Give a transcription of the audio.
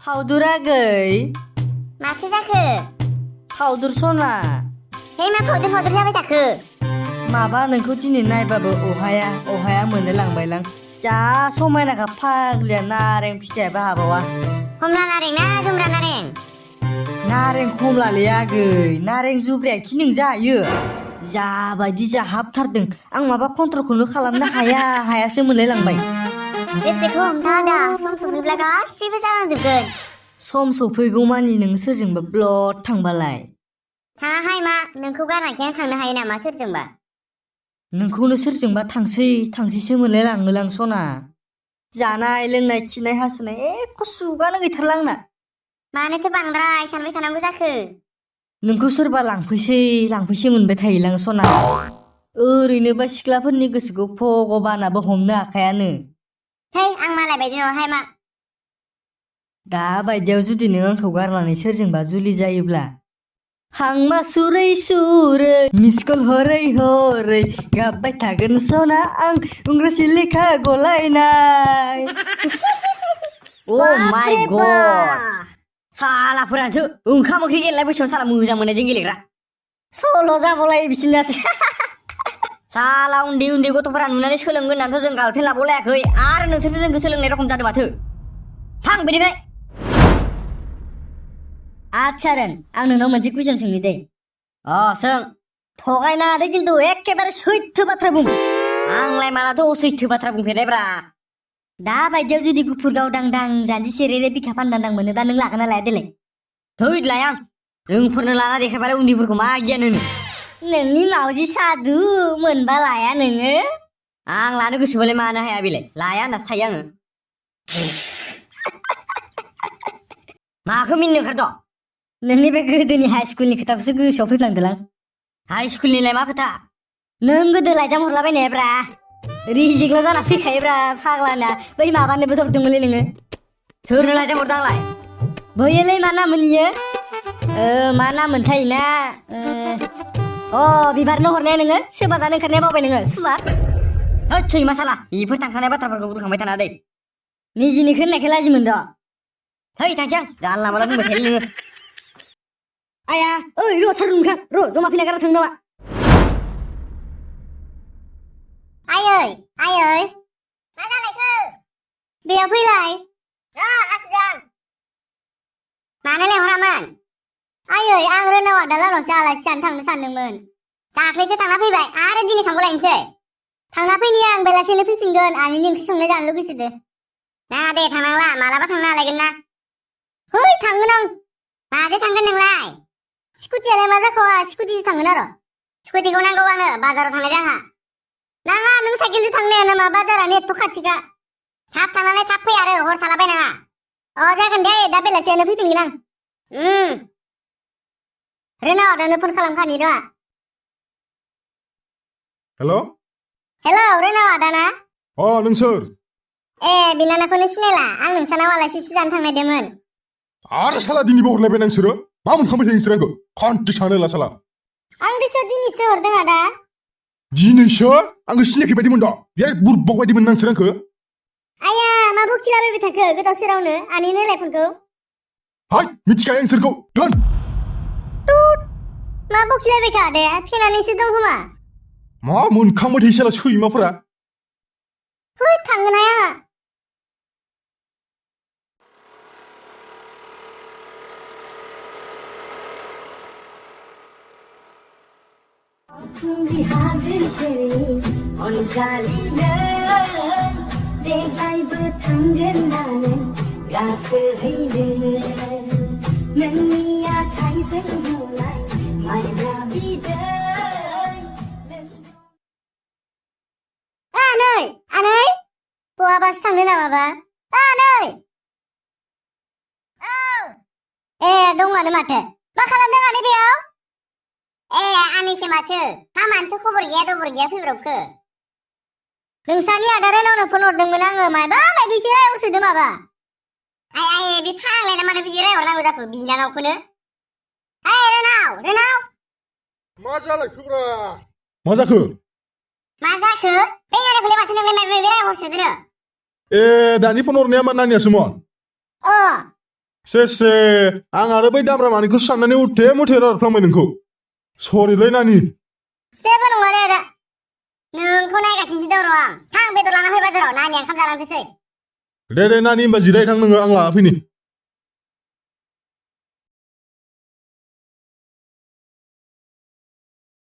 फावदुरा गै माथो जाखो फावदुर सना हे मा फावदुर जाबाय थाखो माबा नोंखौ दिनै नायबाबो अहाया मोनलायलांबायलां जा समायनाखा फाग्लिया नारें फिथाइयाबो हाबावा कमला नारें ना जुमब्रा नारें नारें खमलालै आगै नारें जुब्राया खि नों जायो जाबायदि जाहाबथारदों आं माबा कन्ट्रलखौनो खालामनो हायासो मोनलायलांबाय गोसोखौ हमथादा सम सफैब्ला गासैबो जालांजोबगोन सम सफैगौमानि नों सोरजोंबा ब्लड थांबालाय थाङाहाय मा नोंखौ गारनायखि आं थांनो हायो नामा सोरजोंबा नोंखौनो सोरजोंबा थांसैसो मोनलायलाङोलां सना जानाय लोंनाय खिनाय हासुनाय एख' सुगानो गैथारला आंना मानोथो बांद्राय सानबाय थानांगौ जाखो नोंखौ सोरबा लांफैसै मोनबाय थायोलां सना ओरैनोबा सिख्लाफोरनि गोसोखौ भगबानाबो हमनो हाखायानो थै आं मालाय बायदि नङाहाय मा दा बायदियाव जुदि नों आंखौ गारनानै सोरजोंबा जुलि जायोब्ला हांमा सुरै मिसकल हरै गाबबाय थागोन सना आं इंराजि लेखा गलायनाय ओ माय गड सालाफोरासो ओंखाम ओंख्रि गेलेनाय बैसोआव साला मोजां मोननायजों गेलेग्रा सल' जाबावलाय बिसिनासो साला उन्दै गथ'फोरा नुनानै सोलोंगोन होननानैथ' जों गार्लफ्रेन्ड लाबावलायाखै आरो नोंसोरसो जोंखौ सोलोंनाय रखम जादों माथो थां बेनिफ्राय आच्छा रोन आं नोंनाव मोनसे कुइसन सोंनि दे सों थगायना दे खिन्थु एखेबारे सैथो बाथ्रा बुं आंलाय मालाथ' असैथो बाथ्रा बुंफेरनायब्रा दा बायदियाव जुदि गुफुर गावदांदां जान्जि सेरेरे बिखा फान्दांदां मोनोबा नों लागोन ना लाया देलाय थै लाया जोंफोरनो लाना देखायबालाय उन्दैफोरखौ मा गियान होनो नोंनि मावजि सादु मोनबा लाया नोङो आं लानो गोसोबालाय मानो हाया बेलाय लाया होनना सायो आङो माखौ मिनिनो ओंखारदों नोंनि बे गोदोनि हाइ स्कुलनि खोथाखौसो गोसोआव फैफ्लांदोलां हाइ स्कुलनिलाय मा खोथा नों गोदो लाइजाम हरलाबायनायब्रा रिजेक्टल' जाना फैखायोब्रा फाग्लाना बै माबानोबो हरदोंमोनलै नोङो सोरनो लाइजाम हरदों आंलाय बैयोलै मा नाममोन इयो मा नाममोनथाय ना बिबारनो हरनाया नोङो सोरबा जानो ओंखारनाया बावबाय नोङो सुवा होद सैमा साला बेफोर थांखानाय बाथ्राफोरखौ बुरखांबाय थाना दै निजिनिखौ होननायखाय लाजि मोनदों है थांसै आं जानला माला बुंबाय थायो नोङो आया ओइ र' थार नोंखां र' जमा फैना गारा थां नामा आयै मा जालायखो बेयाव फैलाय हासुदां मानो लेंहरामोन आयै आं रोनाव आदा लानावसो आलासि जानो थांनो सानदोंमोन दाख्लैसो थांना फैबाय आरो दिनै थांबावलायनोसै थांना फैनि आं बेलासिनो फैफिनगोन आनैनि ओंख्रि संनाय जानो लुगैसोदो ना दे थांनांला मालाबा थांनो हालायगोन ना है थांगोन आं माजों थांगोन नोंलाय स्कुटियालाय मा जाखो स्कुटिजों थांगोन आरो स्कुटिखौ नांगौ आंनो बाजाराव थांनाय जाहा नाङा नों साइकेलजों थांनाया नामा बाजारानो एथ' खाथिखा थाब थांनानै थाब फै आरो हर थालाबायनाङा जागोन दे दा बेलासियानो फैफिनगोन आं रोनाव आदानो फन खालामखानि र' हेलौ रोनाव आदा ना नों सोर बिनानावखौनो सिनायला आं नोंसानाव आलासिसो जानो थांनायदोंमोन आरो साला दिनैबो हरलायबाय नोंसोरो मा मोनखांबाय थायो नोंसोर आंखौ खान्थि सानो ला साला आं दिनैसो हरदों आदा दिनैसो आंखौ सिनायखै बायदि मोनदों बिराद बुरबाव बायदि मोन नोंसोर आंखौ आया मा बखिलाबायबाय थाखो गोदाव सोरावनो आनैनो होलाय फनखौ हाय मिथिखायो नोंसोरखौ दोन मा बखिलायबायखा आदाया फेनानैसो दं खोमा मा मोनखांबाय थायो साला सैमाफोरा है थांगोन हाया देग्लायबो थांगोन नानो गाखोहैनो नोंनि आखाइजों दौलाय माइब्रा बिदै आनै बहाबासो थांनो नामाबा आनै दङआनो माथो मा खालामदों आनै बेयाव आनैसो माथो हामानोथ' खबर गैया दबर गैया फैब्रबखो नोंसानि आदा रोनावनो फन हरदोंमोन आङो माबा माबिसो रायहरसोदो माबा आइ बे फाग्लाया मानो बिदि रायहरनांगौ जाखो बिनानावखौनो रोनाव मा जालायखोब्रा मा जाखो बै आदाखौलाय माथो नोंलाय माबा माबि रायहरसोदो दानि फन हरनाया मा नानियासोमोन से आं आरो बै दाब्रा मानिखौ साननानै उथे मुथे रायफ्लांबाय नोंखौ सरिलै नानि जेबो नङा दे आदा नोंखौ नायगासिनोसो दं र' आं थां बेदर लाना फै बाजाराव नानि ओंखाम जालांथोंसै दे नानि होमबा जिराय थां नोङो आं लाना फैनि